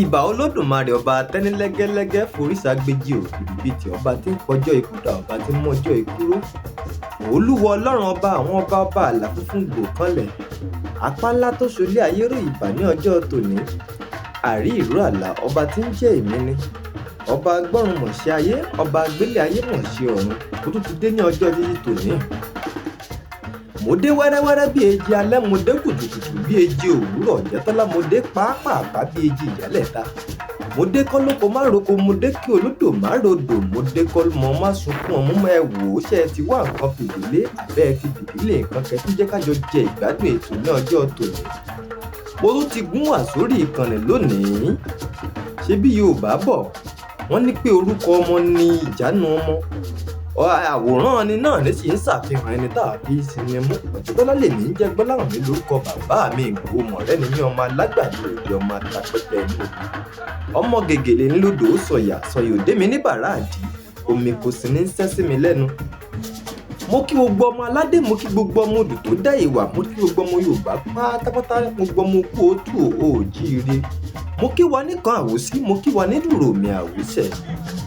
Ìbà Olódùmarè, ọba tẹ́nílẹ́gẹ́lẹ́gẹ́ foríṣàgbéjì òkìrìbìtì, ọba tí ń pọjọ́ ikú dà, ọba tí ń mọ́jọ́ ikú ró. Olúwa Ọlọ́run, ọba àwọn ọba, ọba àlà funfun gbò kanlẹ̀. Apá ńlá tó ṣolé ayé ró, ìbà ní ọjọ́ tòní. Àrí ìró àlà, ọba tí ń jẹ́ èmi ni. Ọba agbọ́run mọ̀ṣẹ́ ayé, ọba agbélé ayé mọ̀ṣẹ́ ọ̀run. Ó tún ti dé ní ọjọ́ títí tòní. Mo dé wẹ́rẹ́wẹ́rẹ́ bí èjì alẹ́, mo dé kùtùkùtù bí èjì òwúrọ̀, Ọ̀jẹ̀tọ́lá, mo dé pàápàá bí èjì ìyálẹ̀ta. Mo dé kọ́lóko má roko, mo dé kí olódò má rodò, mo dé kọ́lọ́mọ má sunkún ọmú. Ẹ wò ó, ṣe é ti wá nǹkan fìdílé àbẹ́ ẹ ti fìdílé nǹkan kẹtí jẹ́ kájọ jẹ ìgbádùn ètò ní ọjọ́ tòní. Mo tún ti gún wà sórí ìkànnì lónìí. Ṣé bí Yorùbá bọ̀, wọ́n ní pé orúkọ ọmọ ni ìjánu ọmọ, àwòrán ni náà ní sì ń ṣàfihàn ẹni tá a fi sinimú. Ọ̀jẹ̀tọ́lá lè ní jẹ́ Gbọ́láhàn mi lórúkọ bàbá mi. Ìgbòho mọ̀rẹ́ ni mí, ọmọ alágbàdo òde, ọmọ atapẹ́tẹ́ ní òde, ọmọ gègèlè ńlódò sọ̀yà sọ̀yà òde mi ní bàrá àdí omi kò sì ní sẹ́ sí mi lẹ́nu. Mo kí gbogbo ọmọ aládé, mo kí gbogbo ọmọ odò tó dá ìwà, mo kí gbogbo ọmọ Yorùbá pátápátá, gbogbo ọmọ kú òtù òjíire. Mo kí wa nìkan àwòsí, mo kí wa ní dùròmì àwòsẹ̀.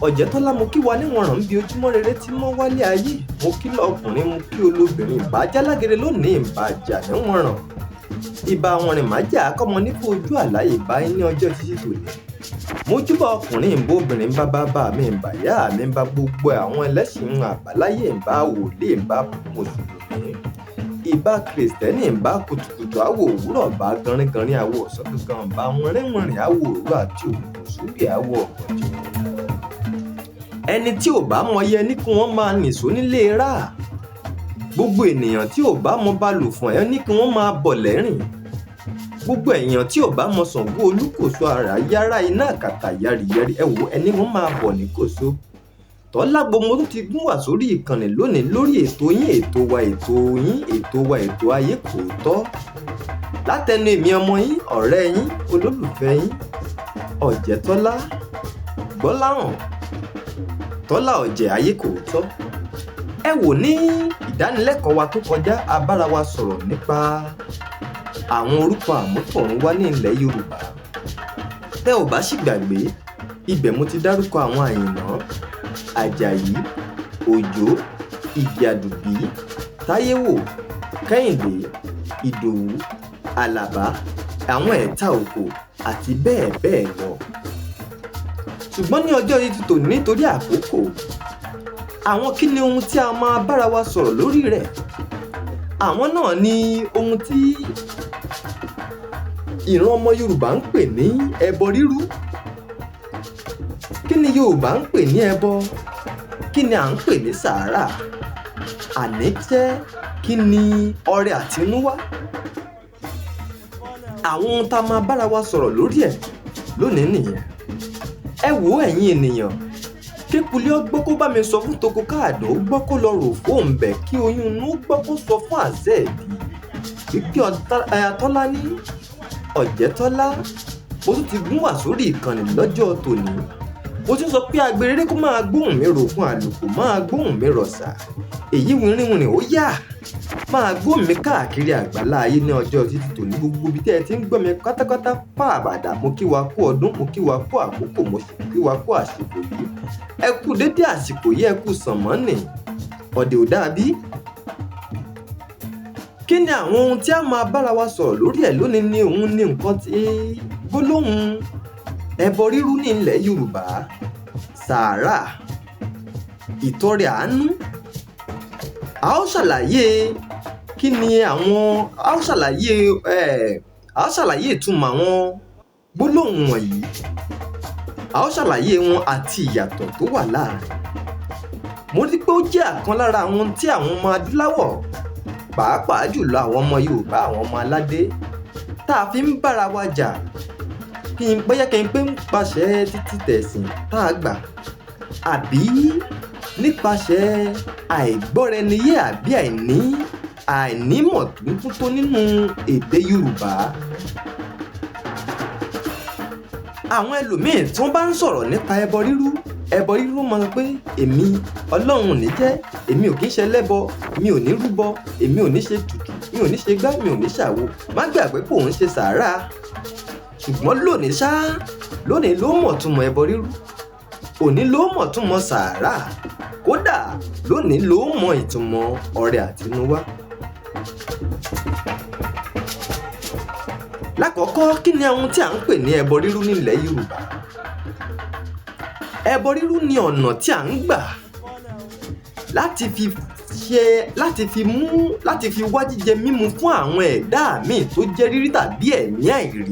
Ọ̀jẹ̀tọ́lá, mo kí wa níwọ̀nràn ń bi ojúmọ́ rere tí mọ́ wálé ayé. Mo kí lọkùnrin, mo kí olóbìnrin, ìbá jálágere lónìí, ìbá jà níwọ̀nràn. Ìbá wọ̀nrìn májà akọ́mọ nípò ojú àlá, ìbá yín ní ọjọ́ títí tòní. Mo júbà ọkùnrin, ìbò obìnrin, bá bàbá mi, ìbá ìyá mi, ìbá gbogbo àwọn ẹlẹ́sìn àbáláyé, ìbá wòlíì, ìbá mùsùlùmí, ìbá kìrìsìtẹ́nì, ìbá kùtùkùtù àwọ̀ òwúrọ̀, ìbá gánrígánrí àwọ̀ ọ̀sán gangan, ìbá wọnrínwọnrìn àwọ̀ òru àti òkùnkùn sóbì àwọ̀ ọ̀gànjọ́. Ẹni tí ò bá mọyì ẹni kí wọ́n máa nìṣó nílé rà. Gbogbo ènìyàn tí ò bá mọ balùfọ̀n ẹni kí wọ́n máa bọ̀ lẹ́rìn. Gbogbo èèyàn tí ò bá mọ Ṣàngó Olúkòso àrà yára iná àkàtà yàrìyàrì, ẹ wò ẹni wọ́n máa bọ̀ ní kòso. Tọ́lá gbogbo tún ti gún wà sórí ìkànnì lónìí lórí ètò yín, ètò wa, ètò yín, ètò wa, ètò ayé kò tọ́. Látẹnu èmi ọmọ yín, ọ̀rẹ́ yín, olólùfẹ́ yín, Ọ̀jẹ̀tọ́lá Gbọ́láhàn Tọ́lá Ọ̀jẹ̀ ayé kò tọ́. Ẹ wò ní ìdánilẹ́kọ̀ọ́ wa tó kọjá, a bára wa sọ̀rọ̀ nípa àwọn orúkọ àmútọ̀runwá ní ilẹ̀ Yorùbá. Tẹ́ ò bá sì gbàgbé, ibẹ̀ mo ti dárúkọ àwọn Àyìnà, Àjàyí, Òjó, Ìgè Àdùbí, Táyéwò, Kẹ́hìndé, Ìdòwú, Àlàbá, àwọn Ẹ̀ta Òkò àti bẹ́ẹ̀ bẹ́ẹ̀ lọ. Ṣùgbọ́n ní ọjọ́ yìí tòní, nítorí àkókò, àwọn kí ni ohun tí a máa bára wa sọ̀rọ̀ lórí rẹ̀? Àwọn náà ni ohun tí ìran ọmọ Yorùbá ń pè ní ẹbọ rírú. Kí ni Yorùbá ń pè ní ẹbọ? Kí ni à ń pè ní sàárà? Àní jẹ́ kí ni ọrẹ àtinúwá? Àwọn ohun tá a máa bára wa sọ̀rọ̀ lórí ẹ̀ lónìí nìyẹn. Ẹ wò ẹ̀yin ènìyàn, kékulé ó gbọ́ kó bá mi sọ fún toko, káàdó gbọ́ kó lọ rò fóun bẹ̀, kí oyún inú gbọ́ kó sọ fún àzẹ́ẹ̀dì wípé Tọ́lá ní Ọ̀jẹ̀tọ́lá mo tún ti gún wà sórí ìkànnì lọ́jọ́ tòní. Mo tún sọ pé agbèrè kó máa gbóhùn mi ròkun, àlùkò máa gbóhùn mi rọ̀ṣà, èyí wìnrìnwìnrìn ó yá máa gbóhùn mi káàkiri àgbàlá ayé ní ọjọ́ títí tòní. Gbogbo ibi tí ẹ ti ń gbọ́ mi pátápátá pàbàdà, mo kí wa kú ọdún, mo kí wa kú àkókò, mo sì kí wa kú àsìkò yìí. Ẹ kú dédé àsìkò yìí, ẹ kú sànmọ́nì, ọ̀dẹ̀ ò dàbí. Kí ni àwọn ohun tí a máa bára wa sọ̀rọ̀ lórí ẹ̀ lónìí? Ni òun ní nǹkan tí gbólóhùn ẹbọ rírú ní ilẹ̀ Yorùbá, sàárà, ìtọrẹ àánú. A ó ṣàlàyé kí ni àwọn, a ó ṣàlàyé a ó ṣàlàyé ìtumọ̀ àwọn gbólóhùn wọ̀nyí. A ó ṣàlàyé wọn àti ìyàtọ̀ tó wà láàrin. Mo rí pé ó jẹ́ àkan lára àwọn tí àwọn ọmọ adúláwọ̀, pàápàá jùlọ àwọn ọmọ Yorùbá, àwọn ọmọ aládé, tá a fi ń bára wa jà, kí n bóyá kí n pé ń pàṣẹ títí tẹ̀sìn tá a gbà, àbí nípasẹ̀ àìgbọ́raẹniyé àbí àìnímọ̀ tó tó nínú èdè Yorùbá. Àwọn ẹlòmíì tí wọ́n bá ń sọ̀rọ̀ nípa ẹbọ rírú, ẹbọ rírú máa sọ pé èmi Ọlọ́run ò ní jẹ́, èmi ò kí ń ṣe ẹlẹ́bọ, mi ò ní rúbọ, èmi ò ní ṣe tùtù, mi ò ní ṣe gbá, mi ò ní ṣàwo. Má gbàgbé pé òun ṣe sàárà. Ṣùgbọ́n lónìí ṣá, lónìí ló mọ̀ túmọ̀ ẹbọ rírú, òní ló mọ̀ túmọ̀ sàárà, kódà lónìí ló mọ̀ ìtumọ̀ ọrẹ àtinúwá. Lákọ̀ọ́kọ́, kí ni ohun tí à ń pè ní ẹbọ rírú nílẹ̀ Yorùbá? Ẹbọ rírú ni ọ̀nà tí à ń gbà láti fi ṣe, láti fi mú, láti fi wá jíjẹ mímu fún àwọn ẹ̀dá míì tó jẹ́ rírí tàbí ẹ̀mí àìrí,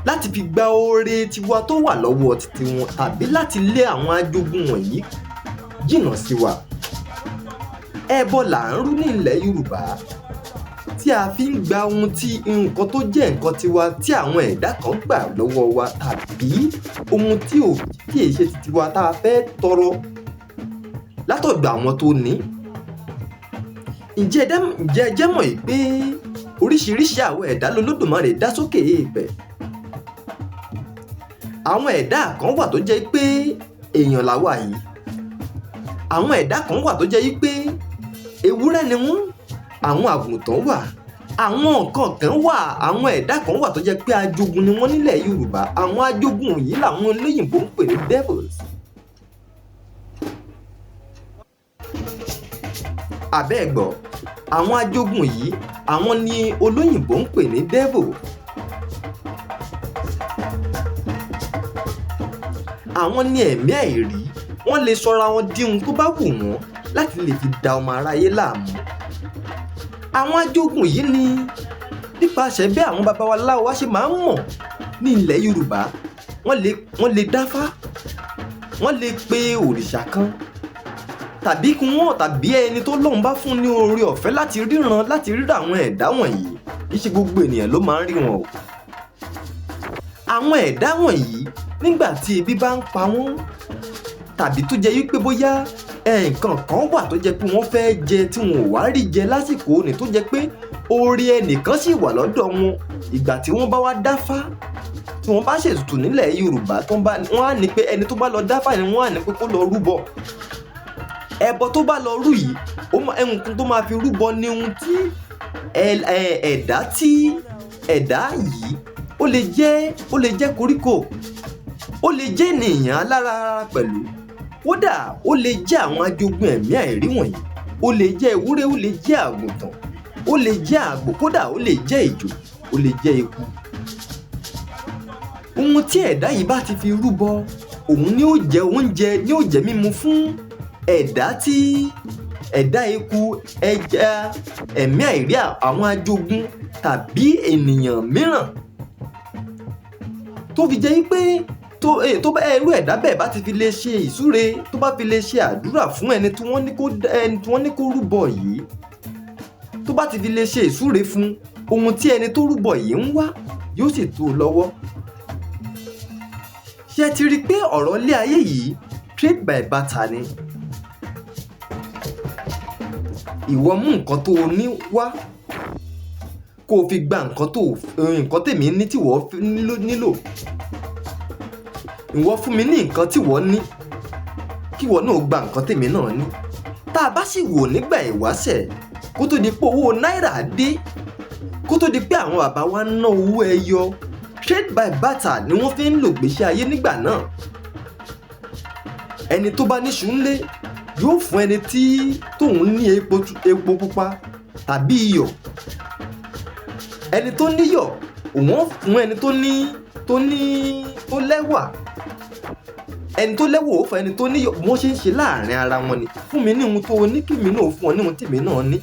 láti fi gba oore tiwa tó wà lọ́wọ́ titi wọn tàbí láti lé àwọn ajogun wọ̀nyí jìnnà sí wa. Ẹbọ là ń rú ní ilẹ̀ Yorùbá tí a fi ń gba ohun tí nǹkan tó jẹ́ nǹkan tiwa tí àwọn ẹ̀dá kan gbà lọ́wọ́ wa tàbí ohun tí ò tí è ṣe tiwa tá a fẹ́ tọrọ látọ̀dọ̀ àwọn tó ní. Ǹjẹ́ ẹ jẹ́ mọ̀ pé oríṣiríṣi àwọn ẹ̀dá lOlódùmarè dá sókè èèpẹ̀? Àwọn ẹ̀dá kan wà tó jẹ́ pé èèyàn làwa yìí. Àwọn ẹ̀dá kan wà tó jẹ́ pé ewúrẹ́ ni wọ́n, àwọn àgùntàn wà, àwọn nǹkan kan wà, àwọn ẹ̀dá kan wà tó jẹ́ pé ajogun ni wọ́n nílẹ̀ Yorùbá. Àwọn ajogun yìí làwọn olóyìnbó ń pè ní devils. Àbẹ́ẹ̀gbọ́, àwọn ajogun yìí àwọn ni olóyìnbó ń pè ní devil. Àwọn ni ẹ̀mí àìrí, wọ́n lè sọra wọn di ohun tó bá wù wọ́n láti lè fi da ọmọ aráyé láàmú. Àwọn ajogun yìí ni nípasẹ̀ bí àwọn baba wa láwo wa ṣe máa ń mọ̀ ní ilẹ̀ Yorùbá. Wọ́n lè dáfá, wọ́n lè pe òrìṣà kan tàbí kí wọ́n tàbí ẹni tó lóun bá fún ní oore ọ̀fẹ́ láti ríran, láti ríra àwọn ẹ̀dá wọ̀nyí. Kì í ṣe gbogbo ènìyàn ló máa ń rí wọn o. Àwọn ẹ̀dá wọ̀nyí nígbà tí ebi bá ń pa wọ́n tàbí tó jẹ́ wípé bóyá nǹkan kan wà tó jẹ́ pé wọ́n fẹ́ jẹ tí wọn ò wá rí jẹ lásìkò òní tó jẹ́ pé oore ẹnìkan sì wà lọ́dọ̀ wọn. Ìgbà tí wọ́n bá wá dáfá, tí wọ́n bá ṣètùtù nílẹ̀ Yorùbá, wọ́n á ní pé ẹni tó bá lọ dáfá ni wọ́n á ní pé kó lọ rúbọ. Ẹbọ tó bá lọ rú yìí, nǹkan tó máa fi rúbọ ni ohun tí ẹ̀dá tí ẹ̀dá yìí ó lè jẹ́ koríko, ó lè jẹ́ ènìyàn alára pẹ̀lú, kódà ó lè jẹ́ àwọn ajogun ẹ̀mí àìrí wọ̀nyí, ó lè jẹ́ ewúrẹ́, ó lè jẹ́ àgùntàn, ó lè jẹ́ àgbò, kódà ó lè jẹ́ ìjò, ó lè jẹ́ eku. Ohun tí ẹ̀dá yìí bá ti fi rúbọ, òun ni ó jẹ́ oúnjẹ, ni ó jẹ́ mímu fún ẹ̀dá tí ẹ̀dá eku, ẹja, ẹ̀mí àìrí, àwọn ajogun tàbí ènìyàn mìíràn. Tó fi jẹ́ pé tó bá irú ẹ̀dá bẹ́ẹ̀ bá ti fi lè ṣe ìsúre, tó bá fi lè ṣe àdúrà fún ẹni tí wọ́n ní kó, ẹni tí wọ́n ní kó rúbọ yìí, tó bá ti fi lè ṣe ìsúre fún ohun tí ẹni tó rúbọ yìí ń wá, yóò sì tó lọ́wọ́. Ṣé ẹ ti rí i pé ọ̀rọ̀ ilé ayé yìí trade by barter ni? Ìwọ mú nǹkan tó o ní wá kó o fi gba nǹkan tó nǹkan tèmi ní tí ìwọ nílò. Ìwọ fún mi ní nǹkan tí ìwọ ní kí ìwọ náà gba nǹkan tèmi náà ní. Tá a bá sì wò nígbà ìwáṣẹ̀, kó tó di pé owó náírà dé, kó tó di pé àwọn bàbá wa ń ná owó ẹyọ, trade by barter ni wọ́n fi ń lò gbèsè ayé nígbà náà. Ẹni tó bá níṣu ńlé yóò fún ẹni tí tóun ní epo pupa tàbí iyọ̀. Ẹni tó níyọ̀ òun ó fún ẹni tó ní tó lẹ́wà. Ẹni tó lẹ́wà ó fún ẹni tó níyọ̀. Bí wọ́n ṣe ń ṣe láàrin ara wọn ni. Fún mi ní ohun tó o ní kí èmi náà fún ọ ní ohun tí èmi náà ní,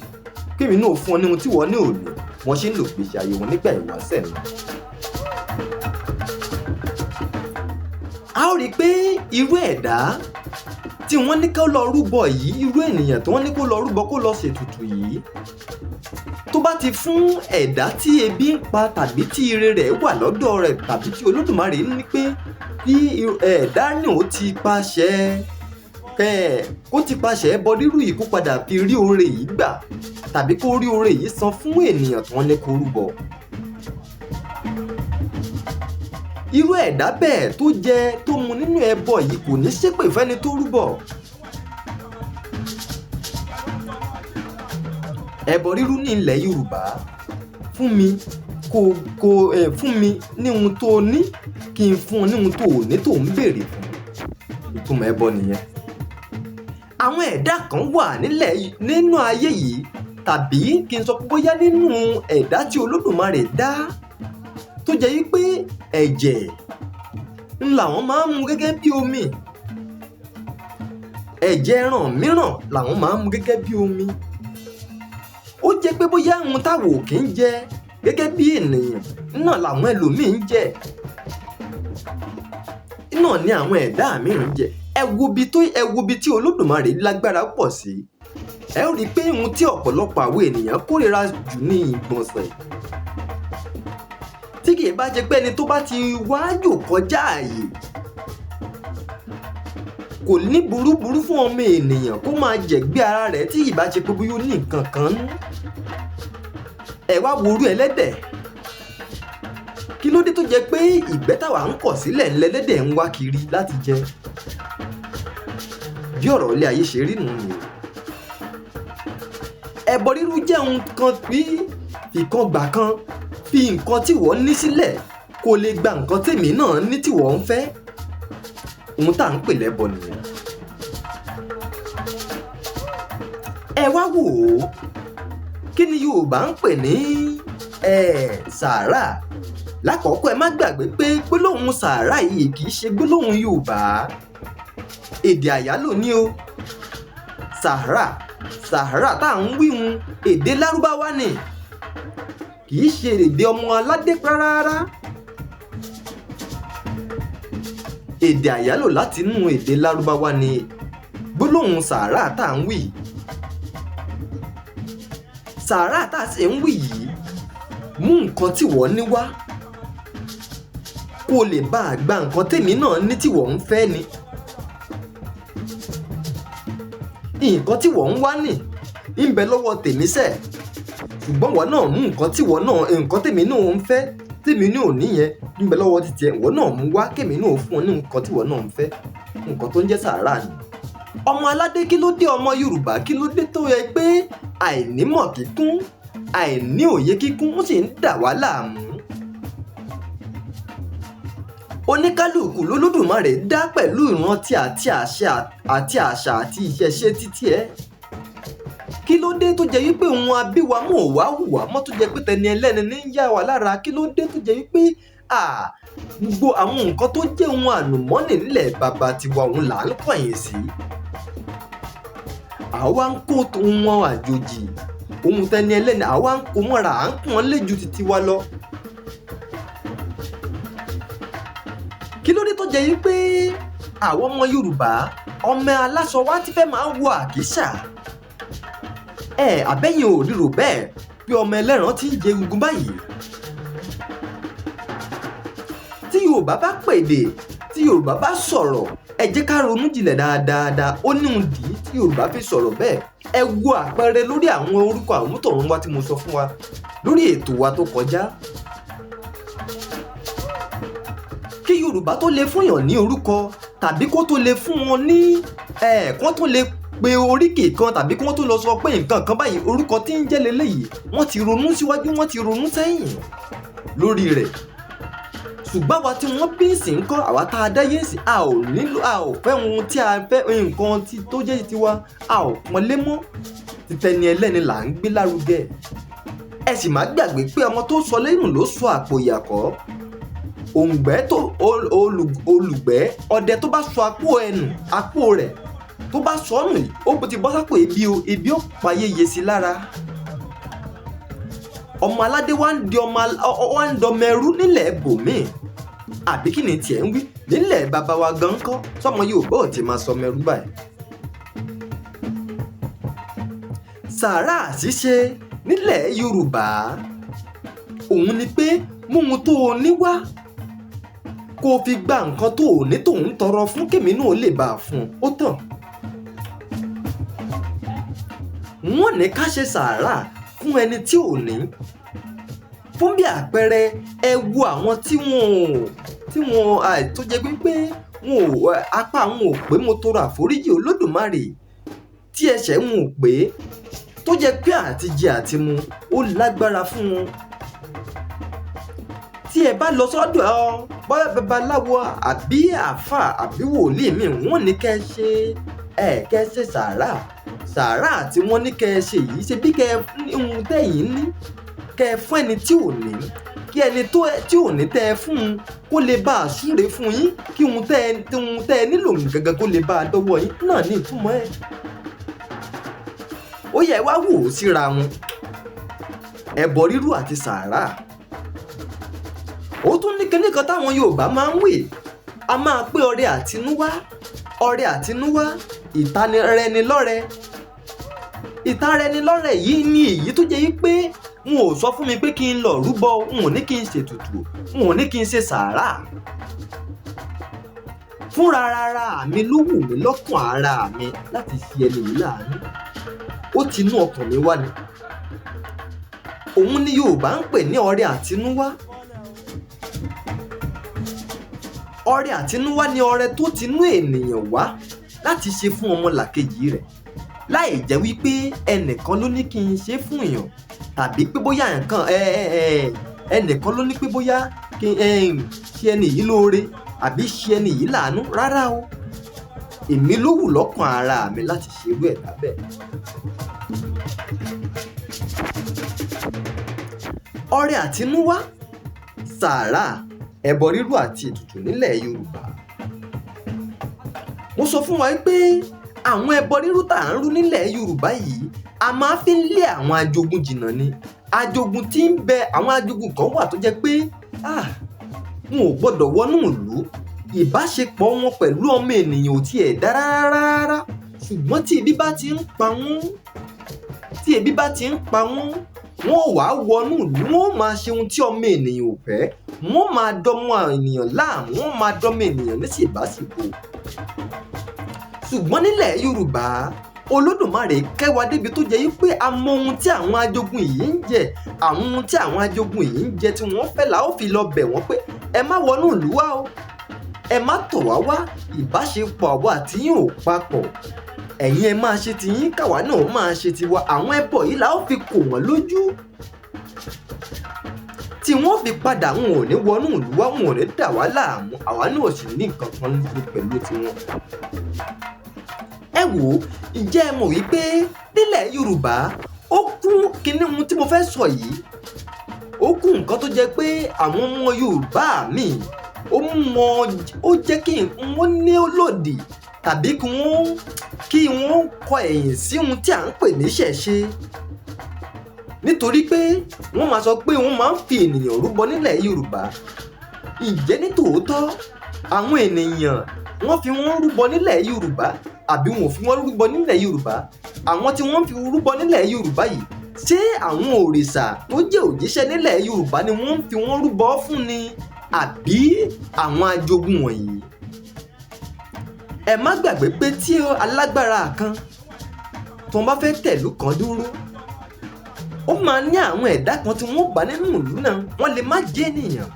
kí èmi náà fún ọ ní ohun tí ìwọ ní ò ní. Wọ́n ṣe ń lò gbèsè ayé wọn nígbà ìwáṣẹ̀ ni. A ó rí i pé irú ẹ̀dá tí wọ́n ní kó lọ rúbọ yìí, irú ènìyàn tí wọ́n ní kó lọ rúbọ kó lọ ṣètùtù yìí, tó bá ti fún ẹ̀dá tí ebi ń pa tàbí tí ire rẹ̀ wà lọ́dọ̀ rẹ̀ tàbí tí Olódùmarè ní pé kí ẹ̀dá ní ó ti paṣẹ kó ti paṣẹ ẹbọ rírú yìí kó padà fi rí oore yìí gbà tàbí kó rí oore yìí san fún ènìyàn tí wọ́n ní kó rúbọ. Irú ẹ̀dá bẹ́ẹ̀ tó jẹ tó mu nínú ẹbọ yìí kò ní ṣépè fẹ́ni tó rúbọ. Ẹbọ rírú ní ilẹ̀ Yorùbá fún mi Kó ẹ fún mi ní ohun tó o ní, kí n fún ọ ní ohun tó o ní tó ń béèrè fún. Ìtumọ̀ ẹbọ nìyẹn. Àwọn ẹ̀dá kan wà nílẹ̀ nínú ayé yìí, tàbí kí n sọ pé bóyá nínú ẹ̀dá tí Olódùmarè dá, tó jẹ́ wípé ẹ̀jẹ̀ ń làwọn máa ń mu gẹ́gẹ́ bí omi. Ẹ̀jẹ̀ ẹran mìíràn làwọn máa ń mu gẹ́gẹ́ bí omi. Ó jẹ́ pé bóyá ohun táwa ò kí ń jẹ gẹ́gẹ́ bí ènìyàn náà làwọn ẹlòmíì ń jẹ, náà ni àwọn ẹ̀dá mìíràn ń jẹ. Ẹ wo ibi tí Olódùmarè lágbára pọ̀ sí. Ẹ ó rí i pé ohun tí ọ̀pọ̀lọpọ̀ àwọn ènìyàn kórìíra jù ní ìgbọ̀nsẹ̀. Tí kì í bá jẹ́ pé ẹni tó bá ti wájò kọjá ààyè, kò ní burúburú fún ọmọ ènìyàn kó máa jẹ̀gbẹ́ ara rẹ̀ tí ìbá ṣe pé bóyá ó ní nǹkan kan nú. Ẹ wá wo orú ẹlẹ́dẹ̀. Kí ló dé tó jẹ́ pé ìgbẹ́ táwa ń kọ̀ sílẹ̀ ńlẹ́lẹ́dẹ̀ ń wá kiri láti jẹ? Bí ọ̀rọ̀ ilé ayé ṣe rí nù ni. Ẹbọ rírú jẹ́ ohun kan bí ìkan gbà kan, fi nǹkan tí wọ́n ní sílẹ̀ kó lè gba nǹkan tèmi náà ní tí wọ́n ń fẹ́. Ohun tá à ń pè lẹ́bọ nìyẹn. Ẹ wá wò ó, kí ni Yorùbá ń pè ní sàárà? Lákọ̀ọ́kọ́ ẹ má gbàgbé pé gbólóhùn sàárà yìí kì í ṣe gbólóhùn Yorùbá. Èdè àyálò ni o. Sàárà, sàárà tá à ń wíhun èdè Lárúbáwá ni. Kì í ṣe èdè ọmọ aládé rárá. Èdè àyálò láti inú èdè Lárúbáwá ni gbólóhùn sàárà tá à ń wí. Sàárà tá a sì ń wí yìí, mú nǹkan tí wọ́n ní wá kó lè bá a gba nǹkan tèmi náà ní tí wọ́n ń fẹ́ ni. Nǹkan tí wọ́n ń wá nì ń bẹ lọ́wọ́ tèmi sẹ̀, ṣùgbọ́n wọ́n náà mú nǹkan tí wọ́n náà, nǹkan tèmi náà ń fẹ́, tèmi náà ò ní yẹn ń bẹ lọ́wọ́ títí ẹ, wọ́n náà mú wá kèmi náà fún ọ ní nǹkan tí wọ́n náà ń fẹ́. Nǹkan tó ń jẹ́ sàárà ni. Ọmọ aládé kí ló dé, ọmọ Yorùbá kí ló dé tó yẹ pé àìnímọ̀ kíkún, àìní òye kíkún ó sì ń dà wá láàmú? Oníkálùkù lOlódùmarè dá pẹ̀lú ìrántí àti àṣà àti àṣà àti ìṣẹ̀ṣe títí ẹ. Kí ló dé tó jẹ́ wípé ohun abíwa mọ́ ò wá hùwà mọ́ tó jẹ́ pé tẹni ẹlẹ́ni ní ń yá wa lára? Kí ló dé tó jẹ́ wípé gbogbo àwọn nǹkan tó jẹ́ ohun àlùmọ́nì nílẹ̀ bàbá tiwa òun là ń kọ̀yìn sí? Àwa ń kó ohun àjòjì, ohun tẹni ẹlẹ́ni, àwa ń kó mọ́ra, à ń pọ́n lé ju titi wa lọ. Kí ló dé tó jẹ́ wípé àwọn ọmọ Yorùbá, ọmọ aláṣọ wa ti fẹ́ máa wọ àkísà? Àbẹ́yìn ò ríro bẹ́ẹ̀ pé ọmọ ẹlẹ́ran ti ń jẹ egungun báyìí. Tí Yorùbá bá pèdè, tí Yorùbá bá sọ̀rọ̀, ẹ jẹ́ ká ronú jinlẹ̀ dáadáa. Ó ní ohun dì í tí Yorùbá fi sọ̀rọ̀ bẹ́ẹ̀. Ẹ wo àpẹẹrẹ lórí àwọn orúkọ àmútọ̀runwá tí mo sọ fún wa lórí ètò wa tó kọjá. Kí Yorùbá tó lè fún èèyàn ní orúkọ tàbí kó tó lè fún wọn ní kó tó lè pe oríkì kan tàbí kó tó lọ sọ pé nǹkan kan báyìí orúkọ tí ń jẹ́ leléyìí, wọ́n ti ronú síwájú, wọ́n ti ronú sẹ́yìn lórí rẹ̀. Ṣùgbọ́n àwa tí wọ́n bí ń sìn kọ́, àwa tá a dáyé ń sìn, a ò nílò, a ò fẹ́ ohun tí a fẹ́, nǹkan tí tó jẹ́ tiwa, a ò pọ́n lé mọ́. Títẹni ẹlẹ́ni là ń gbé lárugẹ. Ẹ sì má gbàgbé pé ọmọ tó sọ lẹ́nu ló sọ àpò ìyàkọ́. Òǹgbẹ́ tó olùgbẹ́ ọdẹ tó bá sọ àpò ẹnu, àpò rẹ̀ tó bá sọ nù, ó ti bọ́ sápò ebi o, ebi ó pa yéye sí lára. Ọmọ aládé wá ń di ọmọ wá ń dọmọ ẹrú nílẹ̀ bòmíì. Àbí kí ni tiẹ̀ ń wí? Nílẹ̀ bàbá wa gan kọ́, sọmọ Yorùbá ò ti máa sọmọ ẹrú báyìí. Sàárà ṣíṣe nílẹ̀ Yorùbá, òun ni pé mú ohun tó o ní wá kó o fi gba nǹkan tó o ní tó ń tọrọ fún kèmí náà lè bá a fún un, ó tàn. Wọ́n ní ká ṣe sàárà fún ẹni tí ò ní. Fún bí àpẹẹrẹ, ẹ wo àwọn tí wọ́n tó jẹ́ pé wọn ò, apá wọn ò pé, mo tọrọ àforíjì Olódùmarè tí ẹsẹ̀ wọn ò pé, tó jẹ́ pé àti jẹ àti mu ó lágbára fún wọn. Tí ẹ bá lọ sọ́dọ̀ bóyá babaláwo àbí àáfà àbí wòlíì mi, wọ́n ní kẹ́ ẹ ṣe ẹ kẹ́ ẹ ṣe sàárà. Sàárà tí wọ́n ní kẹ́ ẹ ṣe yìí, ṣe bí kẹ́ ẹ ohun tẹ́yìn ní kẹ́ ẹ fún ẹni tí ò ní, kí ẹni tí ò ní tẹ́ ẹ fún un kó lè bá a súre fún yín, kí ohun tẹ́ ẹ nílò gangan kó lè bá a dọ́wọ́ yín náà ní ìtumọ̀ ẹ̀. Ó yẹ wá wò ó síra wọn, ẹbọ rírú àti sàárà. Ó tún ní kinní kan táwọn Yorùbá máa ń wí, a máa pé ọrẹ àtinúwá, ọrẹ àtinúwá, ìtanirẹnilọ́rẹ. Ìtanirẹnilọ́rẹ yìí ni èyí tó jẹ́ pé n ò sọ fún mi pé kí n lọ rúbọ, n ò ní kí n ṣètùtù, n ò ní kí n ṣe sàárà. Fúnra ara mi ló wù mí lọ́kàn ara mi láti ṣe ẹni yìí láàánú. Ó ti inú ọkàn mi wá ni. Òun ni Yorùbá ń pè ní ọrẹ àtinúwá. Ọrẹ àtinúwá ni ọrẹ tó tinú ènìyàn wá láti ṣe fún ọmọlàkejì rẹ̀, láì jẹ́ wípé ẹnìkan ló ní kí n ṣe fún èèyàn, tàbí pé bóyá nǹkan ẹnìkan ló ní pé bóyá kí n ṣe ẹni yìí lóore àbí ṣe ẹni yìí láàánú. Rárá o, èmi ló wù lọ́kàn ara mi láti ṣe irú ẹ̀dá bẹ́ẹ̀. Ọrẹ àtinúwá, sàárà, ẹbọ rírú àti ètùtù nílẹ̀ Yorùbá. Mo sọ fún wa pé àwọn ẹbọ rírú tá à ń rú nílẹ̀ Yorùbá yìí, a máa fi ń lé àwọn ajogun jìnnà ni. Ajogun tí ń bẹ, àwọn ajogun kan wà tó jẹ́ pé wọn ò gbọ́dọ̀ wọnú ìlú, ìbáṣepọ̀ wọn pẹ̀lú ọmọ ènìyàn ò tiẹ̀ dára rárá. Ṣùgbọ́n tí ebi bá ti ń pa wọ́n, tí ebi bá ti ń pa wọ́n, wọ́n ò wá wọnú ìlú, wọ́n ó máa ṣe ohun tí ọmọ ènìyàn ò fẹ́, wọ́n máa dọmọ ènìyàn láàmú, wọ́n máa dọmọ ènìyàn ní ṣèbáṣepọ̀. Ṣùgbọ́n nílẹ̀ Yorùbá, Olódùmarè kẹ́ wa débi tó jẹ́ pé a mọ ohun tí àwọn ajogun yìí ń jẹ, àwọn ohun tí àwọn ajogun yìí ń jẹ tí wọ́n fẹ́ la ó fi lọ bẹ̀ wọ́n pé ẹ má wọnú ìlú wa o, ẹ má tọ̀ wá wá, ìbáṣepọ̀ àwa àti yín ò papọ̀, ẹ̀yin ẹ máa ṣe tiyín, káwa náà máa ṣe tiwa. Àwọn ẹbọ yìí la ó fi kò wọ́n lójú tí wọ́n fi padà, wọn ò ní wọnú ìlú wa, wọn ò ní dà wá láàmú, àwa náà sì ní nǹkan kan ṣe pẹ̀lú tiwọn. Ẹ wò ó, ǹjẹ́ ẹ mọ̀ wípé nílẹ̀ Yorùbá ó kún kinní ohun tí mo fẹ́ sọ yìí, ó kún nǹkan tó jẹ́ pé àwọn ọmọ Yorùbá mi ó mú wọn, ó jẹ́ kí wọ́n ní lòdì tàbí kí wọ́n kọ ẹ̀yìn sí ohun tí à ń pè ní ìṣẹ̀ṣe. Nítorí pé wọ́n máa sọ pé wọ́n máa ń fi ènìyàn rúbọ nílẹ̀ Yorùbá. Ǹjẹ́ ní tòótọ́ àwọn ènìyàn wọ́n fi wọ́n rúbọ nílẹ̀ Yorùbá àbí wọn ò fi wọ́n rúbọ nílẹ̀ Yorùbá? Àwọn tí wọ́n fi rúbọ nílẹ̀ Yorùbá yìí, ṣé àwọn òrìṣà tó jẹ́ òjíṣẹ́ nílẹ̀ Yorùbá ni wọ́n fi wọ́n rúbọ fún ni àbí àwọn ajogun wọ̀nyí? Ẹ má gbàgbé pé tí alágbára kan tó bá fẹ́ tẹ̀lú kan dúró, ó máa ní àwọn ẹ̀dá kan tí wọ́n bá nínú ìlú náà, wọ́n lè má jẹ́ ènìyàn,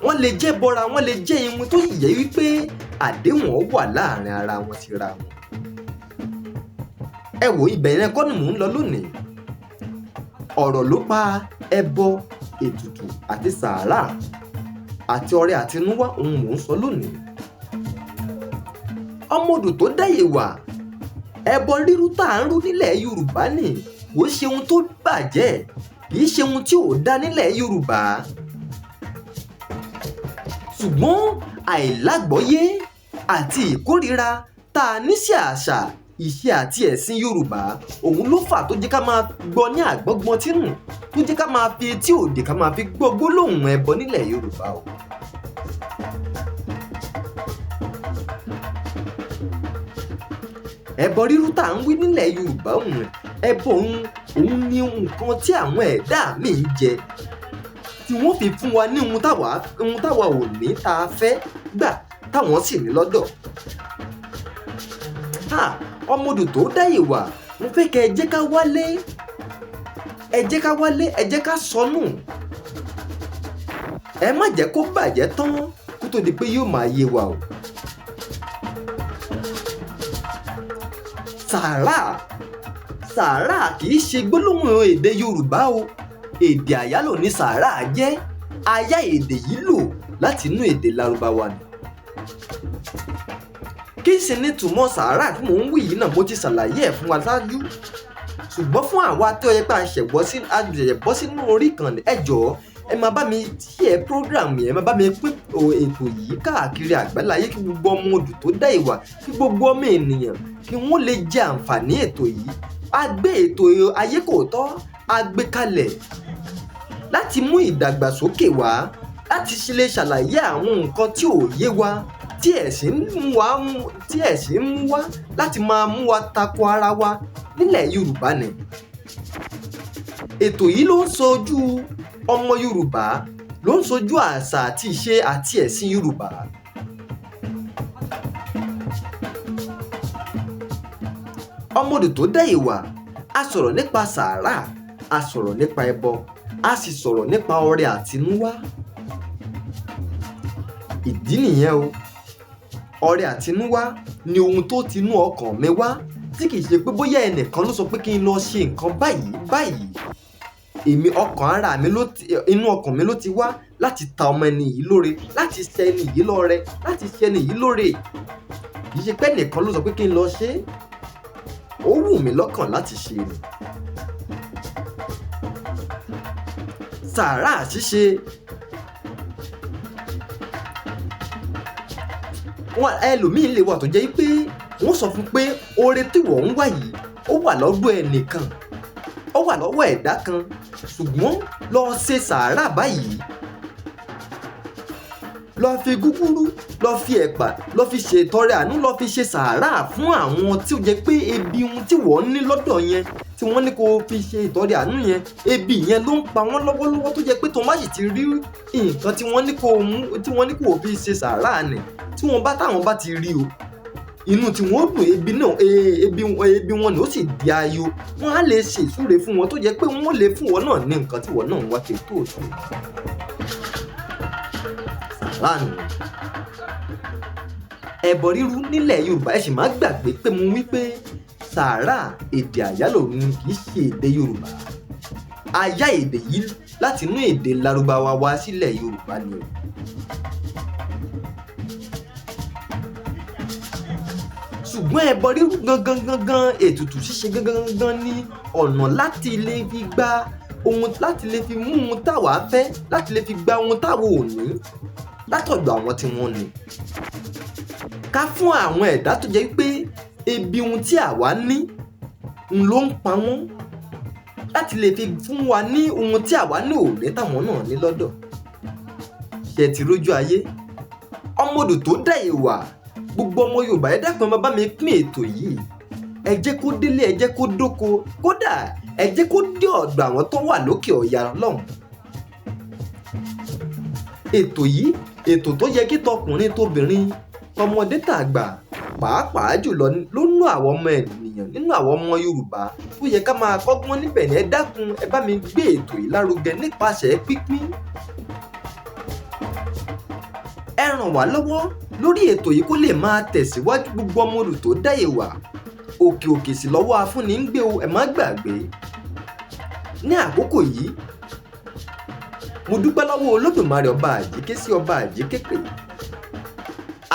wọ́n lè jẹ́ bọra, wọ́n lè jẹ́ iwin tó sì jẹ́ wípé àdéhùn ó wà láàrin ara wọn síra wọn. Ẹ wò, ibẹ̀ yẹn kọ́ ni mò ń lọ lónìí. Ọ̀rọ̀ ló pa ẹbọ, ètùtù àti sàárà àti ọrẹ àtinúwá, òun mò ń sọ lónìí. Ọmọdù tó dáyè wà, ẹbọ rírú tá à ń rú nílẹ̀ Yorùbá nì kò ṣe ohun tó bàjẹ́, kì í ṣe ohun tí ò dá nílẹ̀ Yorùbá. Ṣùgbọ́n àìlágbọ́yé àti ìkórìíra tá a ní sí àṣà, ìṣe àti ẹ̀sìn Yorùbá, òun ló fà tó jẹ́ ká máa gbọ́ ní àgbọ́gbọ́n tínú, tó jẹ́ ká máa fi etí òde ká máa fi gbọ́ gbólóhùn ẹbọ nílẹ̀ Yorùbá o. Ẹbọ rírú tá à ń wí nílẹ̀ Yorùbá òun, ẹbọ òun ni nǹkan tí àwọn ẹ̀dá mi ń jẹ tí wọ́n fi fún wa ní ohun táwa ò ní tá a fẹ́ gbà táwọn sì ní lọ́dọ̀. Ọmọdù tó dáyè wà, mo fẹ́ kẹ́ ẹ jẹ́ ká wálé, ẹ jẹ́ ká wálé, ẹ jẹ́ ká sọnù. Ẹ má jẹ́ kó bàjẹ́ tán kó tó di pé yóò máa yé wa o. Sàárà, sàárà kì í ṣe gbólóhùn èdè Yorùbá o. Èdè àyálò ní sàárà jẹ́. A yá èdè yìí lò láti inú èdè Lárúbáwá ni. Kí sì ni ìtumọ̀ sàárà tí mò ń wí yìí náà? Mo ti ṣàlàyé ẹ̀ fún wa ṣáájú, ṣùgbọ́n fún àwa tó yẹ pé a ṣẹ̀ bọ́ sínú orí ìkànnì, ẹ jọ̀ọ́ ẹ máa bá mi share program yẹn, ẹ máa bá mi pín ètò yìí káàkiri àgbáláyé, kí gbogbo ọmọ odù tó dá ìwà, kí gbogbo ọmọ ènìyàn kí wọ́n lè jẹ àǹfààní ètò yìí. A gbé ètò Ayé Kò Tọ́, a gbé kalẹ̀ láti mú ìdàgbàsókè wá, láti lè ṣàlàyé àwọn nǹkan tí ò yé wa, tí ẹ̀sìn ń mú wá láti máa mú wa tako ara wa nílẹ̀ Yorùbá ni. Ètò yìí ló ń sojú ọmọ Yorùbá, ló ń sojú àṣà àti ìṣe àti ẹ̀sìn Yorùbá. Ọmọdé tó dá ìwà, a sọ̀rọ̀ nípa sàárà, a sọ̀rọ̀ nípa ẹbọ, a sì sọ̀rọ̀ nípa ọrẹ àtinúwá. Ìdí nìyẹn o. Ọrẹ àtinúwá ni ohun tó tinú ọkàn mi wá, tí kìí ṣe pé bóyá ẹnìkan ló sọ pé kí n lọ ṣe nǹkan báyìí báyìí. Èmi ọkàn ara mi ló ti, inú ọkàn mi ló ti wá láti ta ọmọ ẹni yìí lóore, láti ṣe ẹni yìí lọ́rẹ, láti ṣe ẹni yìí lóore. Kìí ṣe pé ẹnìkan ló sọ pé kí n lọ ṣe é. Ó wù mí lọ́kàn láti ṣe ni. Sàárà ṣíṣe. Wọn ẹlòmíín lè wà tó jẹ́ pé wọ́n sọ fún pé oore tí wọ́n ń wá yìí ó wà lọ́dọ̀ ẹnìkan, ó wà lọ́wọ́ ẹ̀dá kan, ṣùgbọ́n lọ ṣe sàárà báyìí, lọ fi gúgúrú, lọ fi ẹ̀pà, lọ fi ṣe ìtọrẹ àánú, lọ fi ṣe sàárà fún àwọn tí ó jẹ́ pé ebi ohun tí wọ́n ní lọ́dọ̀ yẹn, tí wọ́n ní kó fi ṣe ìtọrẹ àánú yẹn, ebi yẹn ló ń pa wọ́n lọ́wọ́lọ́wọ́, tó jẹ́ pé tó má sì ti rí nǹkan tí wọ́n ní kó mú, tí wọ́n ní kó fi ṣe sàárà nì, tí wọ́n bá táwọn bá ti rí o, inú tí wọ́n dùn, ebi náà, ebi wọn ni ó sì di ayọ̀. Wọ́n á lè ṣe ìsúre fún wọn tó jẹ́ pé wọ́n lè fún wọn náà ní nǹkan tí wọ́n náà ń wá kiri tó ṣe. Sàárà nù. Ẹbọ rírú nílẹ̀ Yorùbá, ẹ sì má gbàgbé pé mo wí pé sàárà èdè àyálò ni, kì í ṣe èdè Yorùbá. A yá èdè yìí láti inú èdè Lárúbáwá wá sílẹ̀ Yorùbá ni o. Ṣùgbọ́n ẹbọ rírú gangan gangan, ètùtù ṣíṣe gangan gangan ní ọ̀nà láti lè fi gba ohun, láti lè fi mú ohun táwa fẹ́, láti lè fi gba ohun táwa ò ní látọ̀dọ̀ àwọn tí wọ́n ní. Ká fún àwọn ẹ̀dá tó jẹ́ pé ebi ohun tí àwa ní ń ló ń pa wọ́n, láti lè fi fún wa ní ohun tí àwa ní ò ní táwọn náà ní lọ́dọ̀. Ṣé ti rójú ayé? Ọmọdé tó dá ìwà, gbogbo ọmọ Yorùbá, ẹ dákun ẹ máa bá mi pín ètò yìí. Ẹ jẹ́ kó délé, ẹ jẹ́ kó dóko, kódà ẹ jẹ́ kó dé ọ̀dọ̀ àwọn tó wà lókè ọ̀yà lọ́hùn. Ètò yìí, ètò tó yẹ kí tọkùnrin tóbìnrin, tọmọdé tàgbà, pàápàá jùlọ lónú àwọn ọmọ ènìyàn nínú àwọn ọmọ Yorùbá tó yẹ ká máa kọ́gbọ́n níbẹ̀ ni. Ẹ dákun ẹ bá mi gbé ètò yìí lárugẹ nípasẹ̀ pínpín. Ẹ ràn wá lọ́wọ́ lórí ètò yìí kó lè máa tẹ̀síwájú. Gbogbo ọmọ odù tó dá ìwà, òkè òkè sì lọ́wọ́ afúnni ń gbé o, ẹ má gbàgbé. Ní àkókò yìí, mo dúpẹ́ lọ́wọ́ Olódùmarè ọba àjíké sí ọba àjíkékè.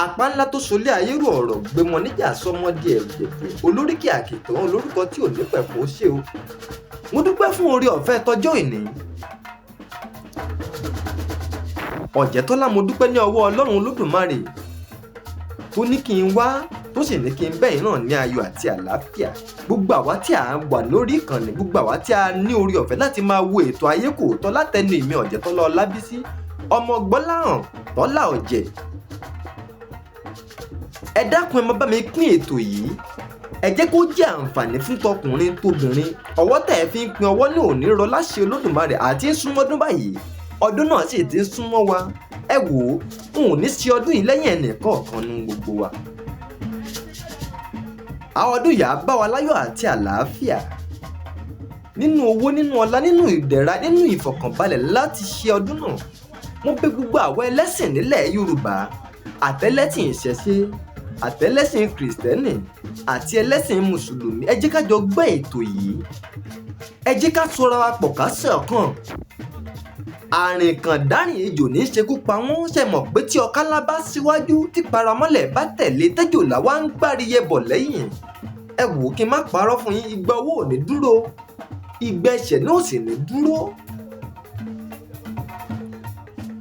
Àpá ńlá tó solé ayé rú ọ̀rọ̀ gbé wọn níjà sọmọdé ẹ̀rù jẹ̀jẹ̀, olóríkì àkìtàn, olórúkọ tí ò ní pẹ̀kun ó ṣe o. Mo dúpẹ́ fún oore ọ̀fẹ́ tọjọ́ ìní. Ọ̀jẹ̀tọ́lá, mo dúpẹ́ ní ọwọ́ Ọlọ́run Olódùmarè tó ní kí n wá, tó sì ní kí n bẹ́ẹ̀ náà ní ayọ̀ àti àlàáfíà. Gbogbo àwa tí a wà lórí ìkànnì, gbogbo àwa tí a ní oore ọ̀fẹ́ láti máa wo ètò Ayé Kò Tọ́ látẹnu èmi Ọ̀jẹ̀tọ́lá Ọlábísí, ọmọ Gbọ́láhàn Tọ́lá Ọ̀jẹ̀. Ẹ dákun ẹ máa bá mi pín ètò yìí. Ẹ jẹ́ kó jẹ́ àǹfààní fún tọkùnrin tóbìnrin. Ọwọ́ tẹ̀ ẹ fi ń pín ọwọ́ ní òní rọ láṣẹ Olódùmarè àti ń súnmọ́ ọdún báyìí. Ọdún náà sì ti ń súnmọ́ wa. Ẹ wò ó, n ò ní ṣe ọdún yìí lẹ́yìn ẹnì kọ̀ọ̀kan nu gbogbo wa. Àwọn ọdún yìí á bá wa láyọ̀ àti àlàáfíà. Nínú owó, nínú ọlá, nínú ìdẹ̀ra, nínú ìfọ̀kànbalẹ̀ láti ṣe ọdún náà. Mo bẹ̀ gbogbo àwọn ẹlẹ́sìn nílẹ̀ Yorùbá, àtẹlẹ́sìn ìṣẹ̀ṣe, àtẹlẹ́sìn Kìrìsìtẹ́nì àti ẹlẹ́sìn Mùsùlùmí, ẹ jẹ́ ká jọ gbọ́ ètò yìí. Ẹ jẹ́ ká sora wa pọ̀ ká ṣọ̀kan. Àrìnkàndárìn ejò ní í ṣekú pa wọ́n. Ṣe mọ̀ pé tí ọ̀kálá bá síwájú, tí paramọ́lẹ̀ bá tẹ̀lé, tẹ́jòlá wá ń gbáríyẹ bọ̀ lẹ́yìn. Ẹ wò ó, kí n má parọ́ fún yín, igba owó ò ní dúró, igba ẹsẹ̀ náà ò sì ní dúró.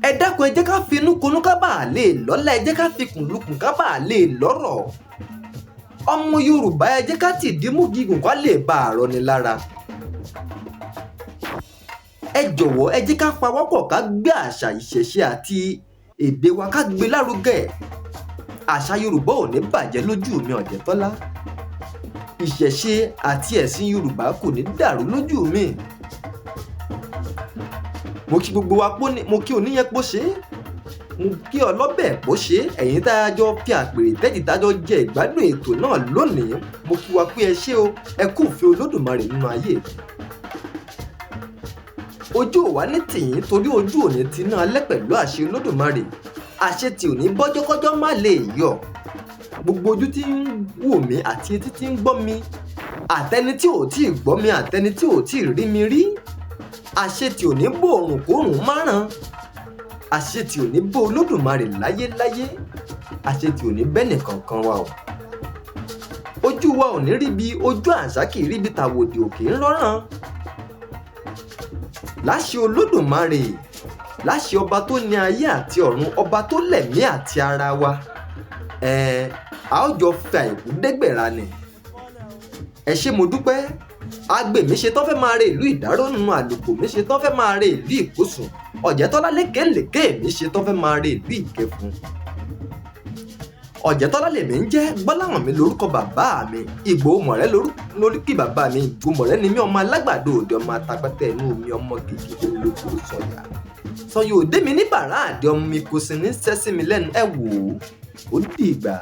Ẹ dákun, ẹ jẹ́ ká finú konú ká bàa lè lọ́lá. Ẹ jẹ́ ká fikùn lukùn ká bàa lè lọ́rọ̀. Ọmọ Yorùbá, ẹ jẹ́ ká tìdí mú gígùn ká lè bá àrọ́ ni lára. Ẹ jọ̀wọ́, ẹ jẹ́ ká pawọ́pọ̀ ká gbé àṣà, ìṣẹ̀ṣe àti èdè wa, ká gbé lárugẹ. Àṣà Yorùbá ò ní bàjẹ́ lójú mi, Ọ̀jẹ̀tọ́lá. Ìṣẹ̀ṣe àti ẹ̀sìn Yorùbá kò ní dàrú lójú mi. Mo kí gbogbo wa pọ́ ní, mo kí oníyẹn pọ́ ṣe é, mo kí ọlọ́bẹ̀ pọ́ ṣe é. Ẹ̀yin tá a jọ fi àpèrè tẹ́jì, tá a jọ jẹ ìgbádùn ètò náà lónìí, mo kí wa pé ẹ ṣé o, ẹ kú òfin Olódùmarè nínú ayé mi. Ojú ò wá ní tìyín, torí ojú ò ní ti náà alẹ́ pẹ̀lú àṣẹ Olódùmarè. Àṣẹ tí ò ní bọ́jọ́kọ́jọ́ má lè yọ. Gbogbo ojú tí ń wò mí àti etí tí ń gbọ́ mi, àtẹni tí ò tí ì gbọ́ mi, àtẹni tí ò tí ì rí mi rí, àṣẹ tí ò ní bó òrùn kórùn márùn, àṣẹ tí ò ní bó Olódùmarè láyéláyé, àṣẹ tí ò ní bẹ́nì kankan wa o. Ojú wa ò ní ríbi ojú àṣà kì í ríbi, tàwòdì òkè ń rọ́ràn. Láṣẹ Olódùmarè, láṣẹ ọba tó ní ayé àti ọ̀run, ọba tó lẹ̀mí àti ara wa, ẹ̀ a ó jọ fi àìkú dẹ́gbẹ̀ra ni. Ẹ ṣé, mo dúpẹ́. Agbe mi ṣe tán fẹ́ máa re ìlú Ìdáró nínú, àlùkò mi ṣe tán fẹ́ máa re ìlú Ìkósùn, Ọ̀jẹ̀tọ́lá lékèélékèé mi ṣe tán fẹ́ máa re ìlú Ìkẹfun. Ọ̀jẹ̀tọ́lá lèmi ń jẹ́, Gbọ́láhàn mi lórúkọ bàbá mi, Ìgbòho Mọ̀rẹ́ lóríkì bàbá mi. Ìgbòho Mọ̀rẹ́ ni mí, ọmọ alágbàdo òde, ọmọ atapẹ́tẹ́ inú omi, ọmọ gègé olóko sọ̀yà sọ̀yà òde mi ní bàrá àdé, ọmọ mi kò sì ní sẹ́sí mi lẹ́nu. Ẹ wò ó, ó dìgbà.